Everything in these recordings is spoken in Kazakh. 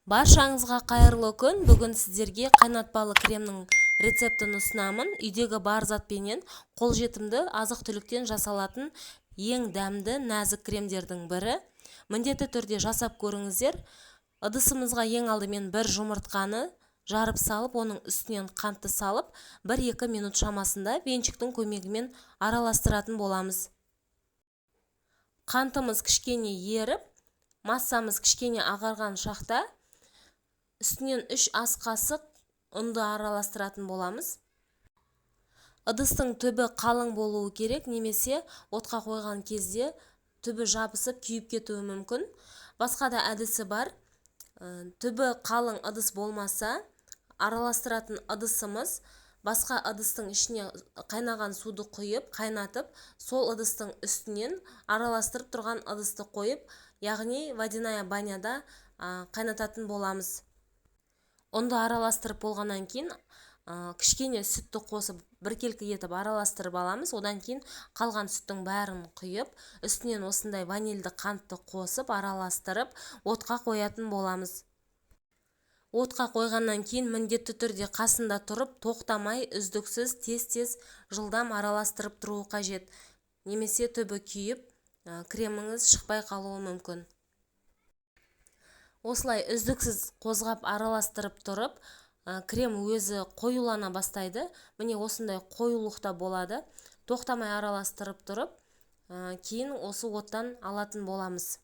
Баршаңызға қайырлы күн! Бүгін сіздерге қайнатпалы кремнің рецептін ұсынамын. Үйдегі бар затпенен, қолжетімді азық-түліктен жасалатын ең дәмді, нәзік кремдердің бірі. Міндетті түрде жасап көріңіздер. Ыдысымызға ең алдымен бір жұмыртқаны жарып салып, оның үстінен қантты салып, 1-2 минут шамасында венчиктің көмегімен араластыратын боламыз. Қантымыз кішкене еріп, массамыз кішкене ағарған шақта үстінен 3 ас қасық ұнды араластыратын боламыз. Ыдыстың түбі қалың болуы керек, немесе отқа қойған кезде түбі жабысып, күйіп кетуі мүмкін. Басқа да әдісі бар. Түбі қалың ыдыс болмаса, араластыратын ыдысымыз басқа ыдыстың ішіне қайнаған суды құйып, қайнатып, сол ыдыстың үстінен араластырып тұрған ыдысты қойып, яғни водяная баняда қайнататын боламыз. Ұнды араластырып болғаннан кейін кішкене сүтті қосып, біркелкі етіп араластырып аламыз. Одан кейін қалған сүттің бәрін құйып, үстінен осындай ванильді қантты қосып, араластырып, отқа қоятын боламыз. Отқа қойғаннан кейін міндетті түрде қасында тұрып, тоқтамай, үздіксіз, тез-тез, жылдам араластырып тұру қажет, немесе түбі күйіп, креміңіз шықпай қалуы мүмкін. Осылай үздіксіз қозғап, араластырып тұрып, крем өзі қоюлана бастайды. Міне, осындай қоюлықта болады. Тоқтамай араластырып тұрып, кейін осы оттан алатын боламыз.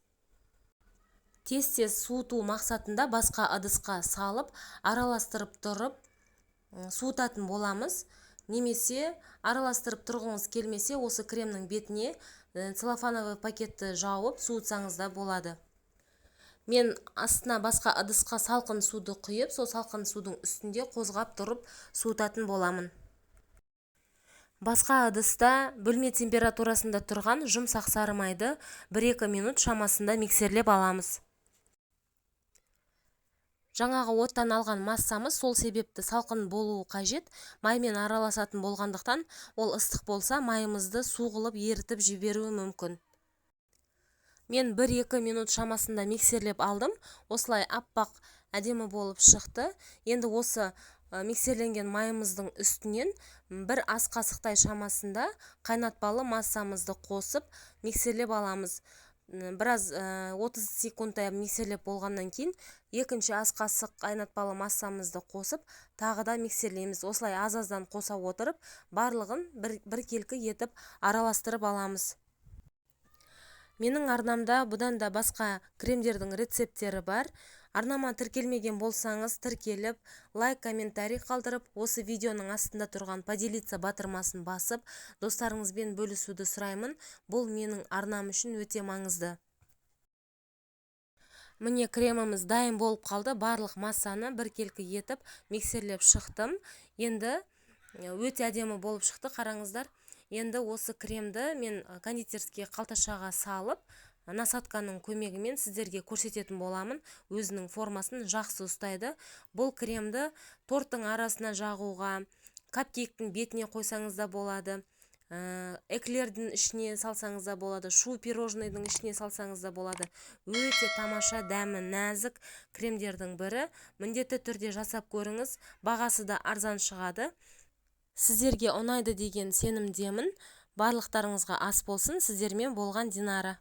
Тез-тез суыту мақсатында басқа ыдысқа салып, араластырып тұрып суытатын боламыз. Немесе араластырып тұрғыңыз келмесе, осы кремнің бетіне целлофановый пакетті жауып суытсаңыз да болады. Мен астына басқа ыдысқа салқын суды құйып, сол салқын судың үстінде қозғап тұрып суытатын боламын. Басқа ыдыста бөлме температурасында тұрған жұмсақ сары майды 1-2 минут шамасында миксерлеп аламыз. Жаңағы оттан алған массамыз сол себепті салқын болуы қажет. Маймен араласатын болғандықтан, ол ыстық болса, майымызды су қылып ерітіп жіберуі мүмкін. Мен 1-2 минут шамасында миксерлеп алдым. Осылай аппақ, әдемі болып шықты. Енді осы миксерленген майымыздың үстінен бір ас қасықтай шамасында қайнатпалы массамызды қосып, миксерлеп аламыз. Біраз, 30 секундтай миксерлеп болғаннан кейін екінші ас қасық қайнатпалы массамызды қосып, тағы да миксерлейміз. Осылай аз-аздан қоса отырып, барлығын біркелкі етіп араластырып аламыз. Менің арнамда бұдан да басқа кремдердің рецепттері бар. Арнама тіркелмеген болсаңыз, тіркеліп, лайк, комментарий қалдырып, осы видеоның астында тұрған «Поделиться» батырмасын басып, достарыңызбен бөлісуді сұраймын. Бұл менің арнам үшін өте маңызды. Міне, креміміз дайын болып қалды. Барлық массаны біркелкі етіп миксерлеп шықтым. Енді өте әдемі болып шықты, қараңыздар. Енді осы кремді мен кондитерский қалташаға салып, насадканың көмегімен сіздерге көрсететін боламын. Өзінің формасын жақсы ұстайды. Бұл кремді торттың арасына жағуға, капкейктің бетіне қойсаңыз да болады, эклердің ішіне салсаңыз да болады, шу пирожныйдың ішіне салсаңыз да болады. Өте тамаша, дәмі нәзік кремдердің бірі. Міндетті түрде жасап көріңіз. Бағасы да арзан шығады. Сіздерге ұнайды деген сенімдемін. Барлықтарыңызға ас болсын! Сіздермен болған Динара.